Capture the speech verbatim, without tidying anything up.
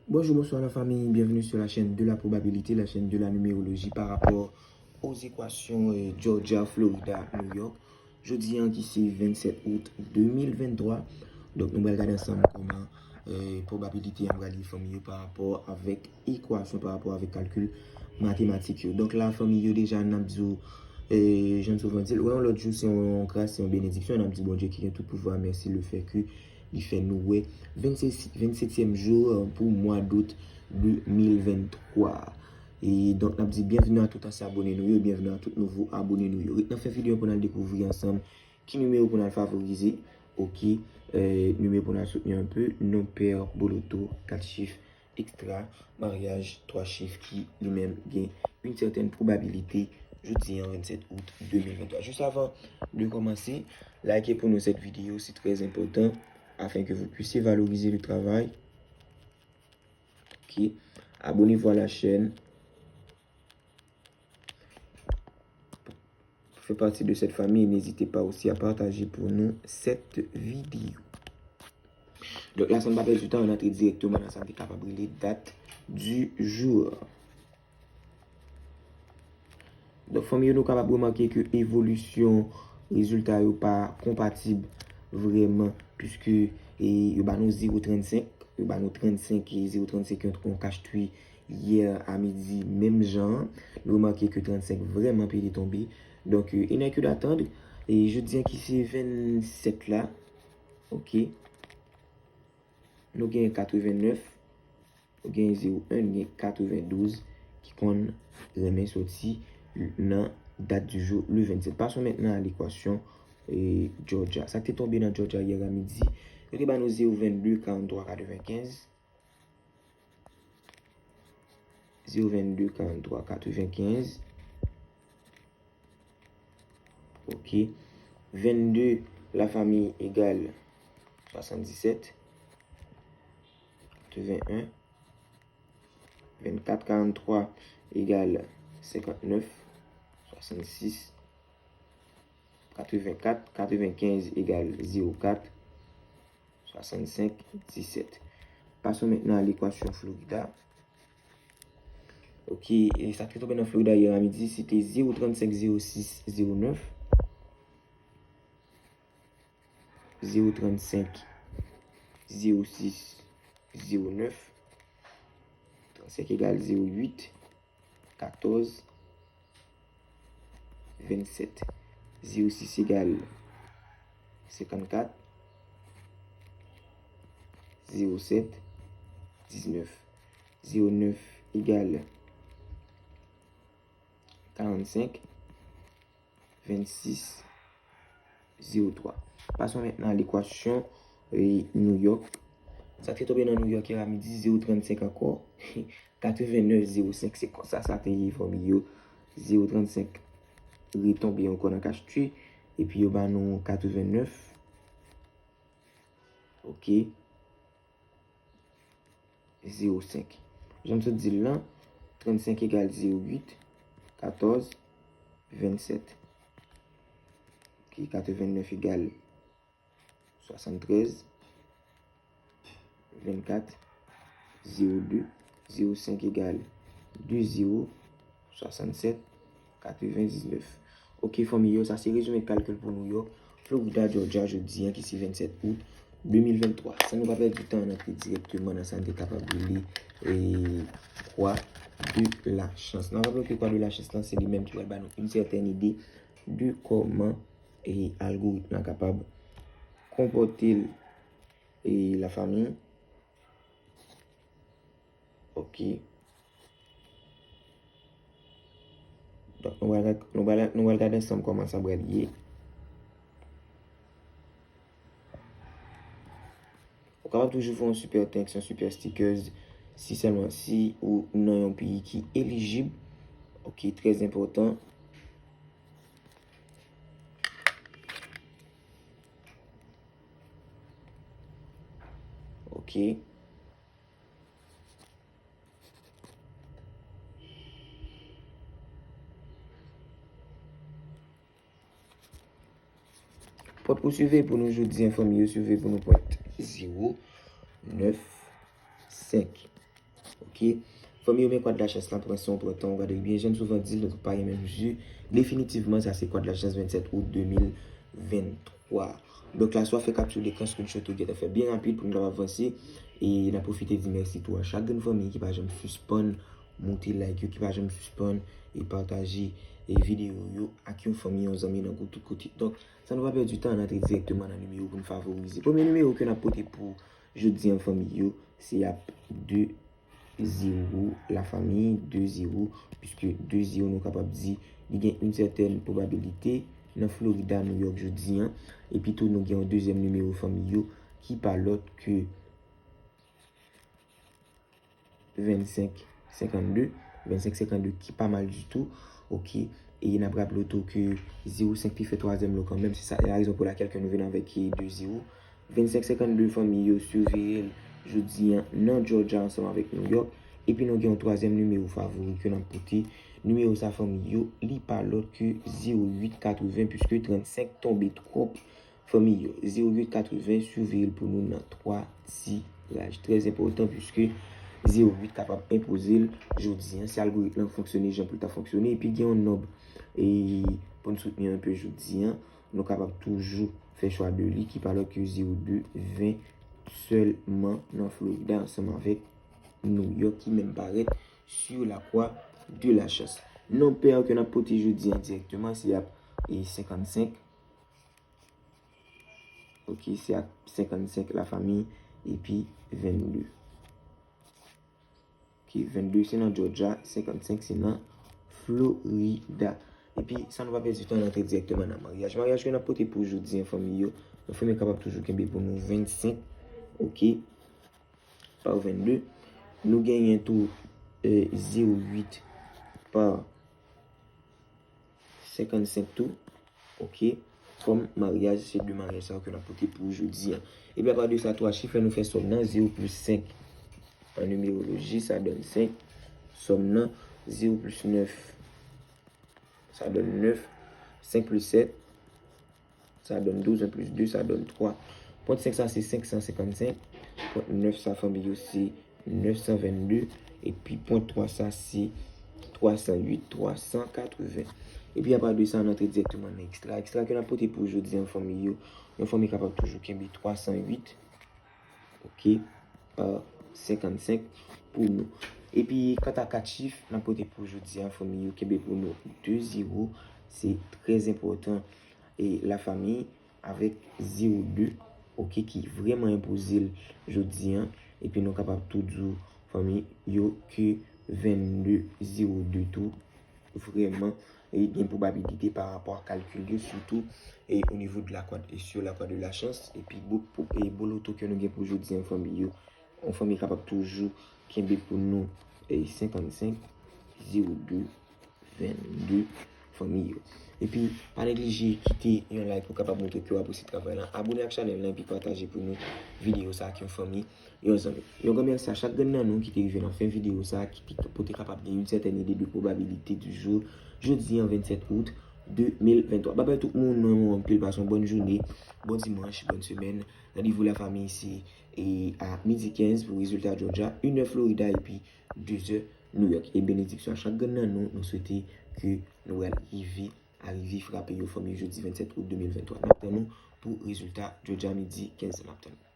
Bonjour, bonsoir la famille, bienvenue sur la chaîne de la probabilité, la chaîne de la numérologie par rapport aux équations euh, Georgia, Florida, New York. Jodi an ki se vennsèt out de mil venntwa, donk nou pral gade ansanm kòman euh, probabilité an pral ye fanmi yo pa rapò avèk ekwasyon, pa rapò avèk kalkil matematik yo. Donk la fanmi yo deja n ap di w, euh, jan n souvan di l, wè yon lòt jou se yon gras, se yon benediksyon, n ap di Bondye ki gen tout pouvwa mèsi le fè ke li fè nou wè vennsetyèm jou pou mwa dout de mil venntwa. E donk n ap di byenveni a tout ansyen abone nou yo, byenveni a tout nouvo abone nou yo. Ret nan fen videyo pou n al dekouvri ansanm ki nimewo pou n al favorize, oke, euh, nimewo pou n al soutni anpe, non pè, boloto, kat chif, ekstra, maryaj, twa chif ki li menm gen yon sètèn probabilite jodi an vennsèt out de mil venntwa. Jis avan de kòmanse, like pou nou cette vidéo, c'est très important afin que vous puissiez valoriser le travail. Ok, abonnez-vous à la chaîne. Pour faire partie de cette famille, n'hésitez pas aussi à partager pour nous cette vidéo. Donk la san n pa pèdi tan, n antre dirèkteman nan sa n te kapab rele dat di jou. Donk fanmi yo, nou kapab remake ke evolisyon rezilta yo pa konpatib vrèman, piske e, yo ba nou zewo trannsenk, yo ba nou trannsenk, e zewo trannsenk yon, yon kach twi yè a midi menm jan an. Nou remake ke trannsenk vrèman pete tonbe. Donk, euh, il n'est que d'attendre. E jodi an ki se vennsèt la, oke, nou gen katrevennèf, nou gen zewo en, nou gen katrevendouz ki konn renmen soti nan dat di jou le vennsèt. Passons maintenant à l'équation euh, Georgia. Sa ki te tonbe nan Georgia yè a midi, yo te ba nou zewo vennde karanntwa katrevenkenz. Zewo vennde karanntwa katrevenkenz. Ok. Vennde la famille égal swasanndisèt, katreven en. Vennkat karanntwa égal senkantnèf, swasannsis. Katrevenkat, katrevenkenz égal zewo kat, swasannsenk, disèt. Passons maintenant à l'équation Florida. Ok, e sa ki te tonbe nan Florida yè a midi, se te zewo trannsenk zewo sis zewo nèf. Zewo trannsenk zewo sis zewo nèf. Trannsenk égal zewo uit, katòz, vennsèt. Zewo sis égal senkannkat, zewo sèt, diznèf. Zewo nèf égal karannsenk, vennsis, zewo twa. Passons maintenant à l'équation euh, New York. Sa ki te tonbe nan New York yè a midi, zewo trannsenk ankò, katrevennèf zewo senk, se konsa sa te ye fanmi yo. Zewo trannsenk retonbe ankò nan kach twi, epi yo ba nou katrevennèf. Ok. Zewo senk. Jan m sot di l lan, trannsenk égal zewo uit, katòz, vennsèt. Ok, katrevennèf égal swasanntrèz, vennkat, zewo de, zewo senk égal de zewo, swasannsèt, katrevendiznèf. Ok fanmi yo, sa se rezime kalkil pou New York, Florida, Georgia jodi an ki se vennsèt out de mil venntwa. San nou pa pèdi tan, n antre dirèkteman nan sa n te kapab rele e, kwa de la chans. N ap raple ke kwa de la chans lan se li menm ki pral ba nou yon sètèn ide de kòman e algoritm lan kapab konpòte l e la fanmi. Ok. Donk nou pral, nou pral, nou pral gade ansanm kòman sa pral ye. Ou kapab toujou fè yon super thanks, yon super stickers, si sèlman si ou nan yon peyi ki elijib. Ok, trè enpòtan. Ok. Pòt pou swive pou nou jodi an fanmi yo, swive pou nou pòt zewo nèf senk. Ok. Fanmi yo, men kwa de lachans lan pran son, pran tan, w gade l byen. Jan m souvan di l, nou tout pa gen menm je. Definitivman, sa se kwa de lachans vennsèt out de mil venntwa. Donk la, si w ap fè kapti dekan, screenshot ou gentan fè byen rapid pou nou kapab vanse. E n ap pwofite di mèsi tou a chak grenn fanmi ki pa janm sispann moute like yo, ki pa janm sispann e pataje e videyo yo ak yon fanmi, yon zanmi nan tout kote. Donk, san nou pa pèdi tan, ann antre dirèkteman nan nimewo pou n favorize. Premye nimewo ke n ap pote pou jodi an, fanmi yo, se ap de zewo, lafanmi, de zewo, piske de zewo nou kapab di li gen yon sètèn pwobabilite nan Florida, New York jodi an. Epi tou nou gen yon dezyèm nimewo, fanmi yo, ki pa lòt ke vennsenk senkannde. Vennsenk senkannde ki pa mal ditou. Ok. E n ap raple w tou ke zewo senk te fè twazyèm lo kanmenm. Se sa, la rezon pou lakèl ke nou vin avèk de zewo. Vennsenk senkannde, fanmi yo, siveye l jodi an nan Georgia ansanm avèk New York. Epi nou gen yon twazyèm nimewo favori ke n ap pote. Nimewo sa, fanmi yo, li pa lòt ke zewo uit katreven, piske trannsenk tonbe twòp. Fanmi yo, zewo uit katreven, siveye l pou nou nan twa tiraj. Trè enpòtan, piske zewo uit kapab enpoze l jodi an, si algoritm lan fonksyone jan pou l ta fonksyone. Epi gen yon nonb, e pou n soutni anpe jodi an, nou kapab toujou fè chwa de li, ki pa lòt ke zewo de, ven sèlman nan Florida ansanm avèk New York ki menm parèt sur la croix de la chance. Nonb pè ke n ap pote jodi an dirèkteman, se ap e senkannsenk. Ok, se ap senkannsenk, lafanmi, epi vennde. Ok, vennde se nan Georgia, senkannsenk se nan Florida. Epi, san nou pa pèdi tan, n antre dirèkteman nan maryaj. Maryaj ke n ap pote pou jodi an, fanmi yo. Yon fanmi kapab toujou kenbe pou nou vennsenk, ok, pa vennde. Nou genyen tou, e, zewo uit pa senkannsenk tou. Ok. Kòm maryaj, se de maryaj sa yo ke n ap pote pou jodi an. Epi apa de sa, twa chif, lè nou fè sòm nan, zewo plis senk. An nimeroloji, sa donn senk. Sòm nan, zewo plis nèf, sa donn nèf. Senk plis sèt, sa donn douz. En plis de, sa donn twa. Pwent senk sa, se senk san senkannsenk. Pwent nèf sa, fanmi yo, se nèf san vennde. Epi pwent twa sa, se twa san uit, twa san katreven. Epi apa de sa, n antre dirèkteman nan ekstra. Ekstra ke n ap pote pou jodi an, fanmi yo. Yon fanmi kapab toujou kenbe twa san uit. Ok, pa senkannsenk pou nou. Epi, kanta kat chif, n ap pote pou jodi an, fanmi yo, kenbe pou nou de zewo, se trè enpòtan. E lafanmi, avèk zewo de, ok, ki vrèman enpoze l jodi an. Epi nou kapab tou di w, fanmi yo, ke vennde zewo de tou, vrèman, e gen pwobabilite pa rapò a kalkil yo, sitou, e o nivo de la kwa, e sur la croix de la chance, epi bo-, e bon loto ke nou gen pou jodi an, fanmi yo. Yon fanmi kapab toujou kenbe pou nou, e senkannsenk, zewo de, vennde, fanmi yo. Epi, pa neglije kite yon like pou kapab montre ke w apresye travay lan. Abone ak chanèl lan, epi pataje pou nou videyo sa ak yon fanmi, yon zanmi. Yon gran mèsi a chak grenn nan nou ki te rive nan fen videyo sa, ki te, pou te kapab gen yon sètèn ide de pwobabilite di jou, jodi an, vennsèt out de mil venntwa. Babay tout moun, nou renmen w anpil, pase yon bòn jounen, bon dimanch, bòn semèn. Randevou lafanmi, se, e, a midi kenz pou rezilta Georgia, inè Florida, epi dezè New York. E benediksyon a chak grenn nan nou, nou swete ke nou pral rive, arive frape yo, fanmi, jodi vennsèt out de mil venntwa. N ap tann nou pou rezilta Georgia midi kenz, n ap tann nou.